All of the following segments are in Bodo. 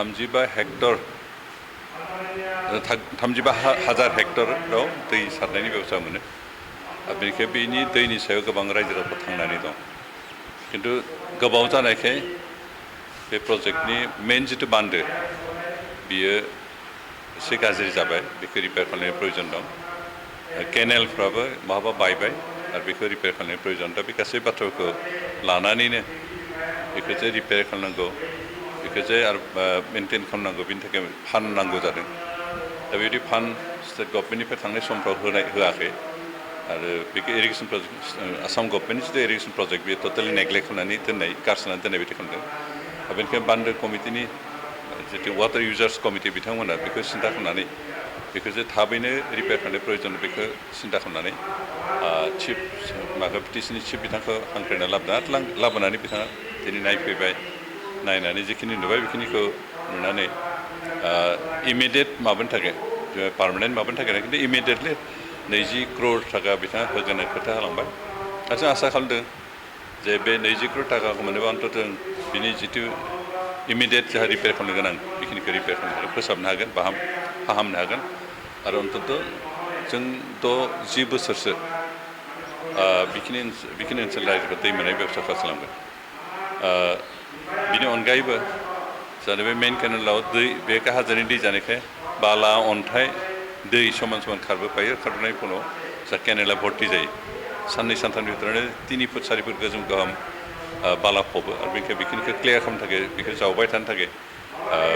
35 हेक्टर 35,000 हेक्टराव दै सारनायनि बेबस्था मोनो बेनिखाय बेनि दैनि सायाव गोबां रायजो राजाफोर थांनानै दं खिन्थु गोबाव जानायखाय बे प्रजेक्टनि मेन जितु बान्दो बियो एसे गाज्रि जाबाय बेखौ रिपेयार खालामनायनि प्रयोजन दं केनेलफ्राबो बहाबा बायबाय आरो बेखौ रिपेयार खालामनायनि प्रयोजन दा बे गासै बाथ्राखौ लानानैनो बेखौ जे रिपेयार खालामनांगौ बेखौ जे आरो मेनटेन खालामनांगौ बेनि थाखाय फान्ड नांगौ जादों दा बेबायदि फान्ड स्टेट गभर्नमेन्टनिफ्राय थांनाय समफ्राव होआखै आरो बेखौ इरिगेसन प्रजेक्ट आसाम गभर्नमेन्टनि जितु इरिगेसन प्रजेक्ट बेयो टटेलि नेग्लेक्ट खालामनानै दोननाय गारसोनानै दोननाय बायदि खालामदों बेनिखायनो बान्दो कमिटिनि जितु वाटार इउजार्स कमिटि बिथांमोना बेखौ सिन्था खालामनानै बेखौ जे थाबैनो रिपेयार खालामनाय प्रयोजन बेखौ सिन्था खालामनानै चिफ पिटिसिनि चिफ बिथांखौ हांख्रायना लाबोनानै बिथाङा दिनै नायफैबाय नायनानै जिखिनि नुबाय बेखिनिखौ नुनानै इमिडियेट माबानि थाखाय पार्मानेन्ट माबानि थाखाय खिन्थु इमिडियेटलि 20 करोड़ थाखा बिथाङा होगोन खोथा होलांबाय आरो जों आसा खालामदों जे बे 20 करोड़ थाखाखौ मोनोबा अन्तत जों बिनि जितु इमिडियेट जाहा रिपेयार खालामनो गोनां बेखिनिखौ रिपेयार खालामनो हागोन फोसाबनो हागोन फाहामनो हागोन आरो अन्तत जों 10 बोसोरसो बिखिनि ओनसोल रायजोफोर दै मोननाय बेबस्था खालामगोन बिनि अनगायैबो जाहाथे बे मेइन केनेलाव दै बे हाजोनि दै जानायखाय बाला अन्थाइ दै समान समान खारबोफायो खारबोनायनि उनाव जा केनेला भर्ति जायो साननै सानथामनि भितरावनो 3 फुट 4 फुट गोजौ गाहाम बाला फबो आरो बेखिनिखौ क्लियार खालामनो थाखाय बेखौ जावबाय थानो थाखाय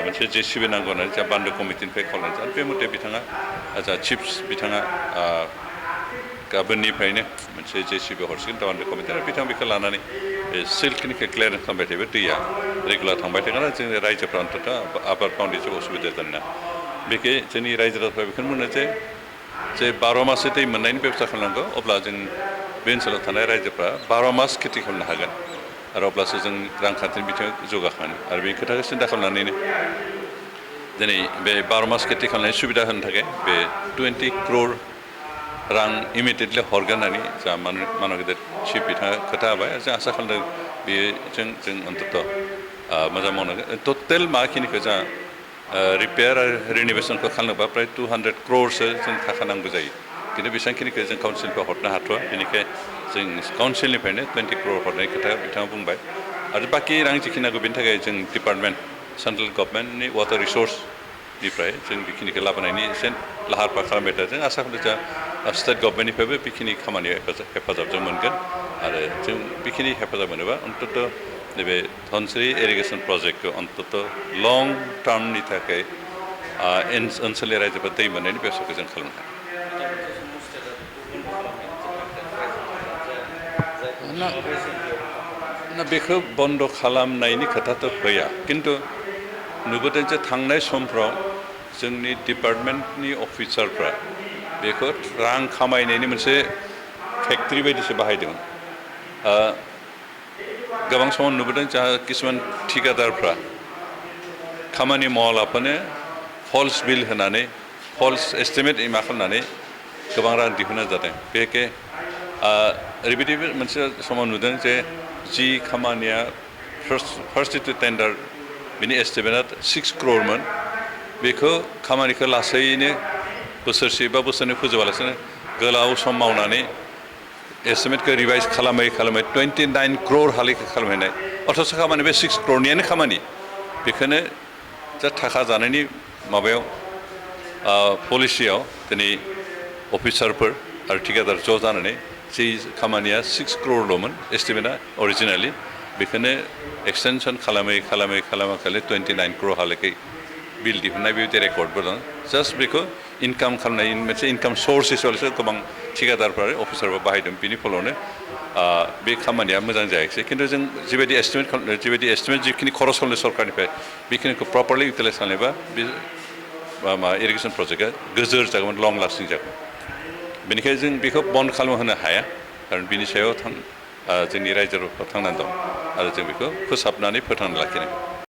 मोनसे जेसिबि नांगौ होननानै जा बान्दो कमिटिनिफ्राय खावलायनाय आरो बे मथे बिथाङा जा चिफ बिथाङा गाबोननिफ्रायनो मोनसे जेसिबि हरसिगोन बान्दो कमिटि आरो बिथाङा बेखौ लानानै बे सिल्कनिखौ क्लियारेन्स खालामबाय थायोबा दैया रेगुलार थांबाय थागोन आरो जोंनि रायजोफ्रा अन्तत आबाद मावनाय जेबो असुबिदा जानाय नङा बेखे जोंनि रायजो राजाफ्रा बेखौनो बुङो जे 12 मासो दै मोननायनि बेबस्था खालामनांगौ अब्ला जों बे ओनसोलाव थानाय रायजोफ्रा 12 मास खेथि खालामनो हागोन आरो अब्लासो जों रांखान्थिनि बिथिङाव जौगाखाङो आरो बे खोथाखौ सिन्था खालामनानैनो दिनै बे 12 मास खेथि खालामनायनि सुबिदा होनो थाखाय बे 20 करोड़ रां इमिडियेटलि हरगोन होननानै जा मानब गेदेर चिफ बिथाङा खोथा होबाय जों आसा खालामदों बेजों जों अन्तत मोजां मावनांगोन टटेल माखिनिखौ जा रिपेयार आरो रिनिभेसनखौ खालामनोबा प्राय 200 करोड़सो जों थाखा नांगौ जायो खिन्थु बेसेबांखिनिखौ जों काउन्सिलनिफ्राय हरनो हाथ'वा बेनिखायनो जों काउन्सिलनिफ्रायनो 20 करोड़ हरनाय खोथा बिथाङा बुंबाय आरो बाखि रां जिखिनि नांगौ बेनि थाखाय जों डिपार्टमेन्ट सेन्ट्रेल गभर्नमेन्टनि वाटार रिसर्सनिफ्राय जों बेखिनिखौ लाबोनायनि एसे लाहार फाहार खालामबाय थादों जों आसा खालामदों जा स्टेट गभर्नमेन्टनिफ्रायबो बेखिनि खामानियाव हेफाजाब जों मोनगोन आरो जों बेखिनि हेफाजाब मोनोबा अन्तत नैबे धनसिरि इरिगेसन प्रजेक्टखौ अन्तत लं टार्मनि थाखाय ओनसोलनि रायजोफोर दै मोननायनि बेबस्थाखौ जों खालामनो हायो बेखौ बन्द खालामनायनि खोथाथ' फैया खिन्थु नुबोदों जे थांनाय समफ्राव जोंनि डिपार्टमेन्टनि अफिसारफ्रा बेखौ रां खामायनायनि मोनसे फेक्ट्रि बायदिसो बाहायदोंमोन गोबां समाव नुबोदों जा किसुमान ठिकादारफ्रा खामानि मावालाफानो फल्स बिल होनानै फल्स एस्टिमेट मा खालामनानै गोबां रां दिहुनना जादों बेखे ओरैबायदि मोनसे समाव नुदों जे जि खामानिया फार्स्ट जितु टेन्डार बिनि एस्टिमेटआ 6 करोड़मोन बेखौ खामानिखौ लासैनो बोसोरसे बा बोसोरनै फोजोबालासिनो गोलाव सम मावनानै एस्टिमेटखौ रिभाइज खालामै 29 करोड़ हालागै खालामहैनाय अथ'स खामानि बे 6 करोड़नियानो खामानि बेखौनो जा थाखा जानायनि माबायाव पलिसियाव दिनै अफिसारफोर आरो ठिकादार ज' जानानै जि खामानिया 6 करोड़ल'मोन एस्टिमेटआ अरिजिनेलि बेखौनो एक्सटेनसन खालामै 29 करोड़ हालागै बिल दिहुननाय बेबायदि रेकर्डबो दं जास्ट बेखौ इनकाम खालामनाय मोनसे इनकाम सर्स हिसाबैसो गोबां ठिकादारफ्रा अफिसारफ्रा बाहायदों बिनि फलावनो बे खामानिया मोजां जायाखिसै खिन्थु जों जिबायदि एस्टिमेट जिखिनि खरस खालामनो सरकारनिफ्राय बेखिनिखौ प्रपारलि इउटिलाइज खालामोबा बे इरिगेसन प्रजेक्टआ गोजोर जागौमोन लं लास्टिं जागौमोन बेनिखायनो जों बेखौ बन्द खालामहोनो हाया खारन बिनि सायाव जोंनि रायजोफ्रा थांनानै दं आरो जों बेखौ फोसाबनानै फोथांना लाखिनांगौ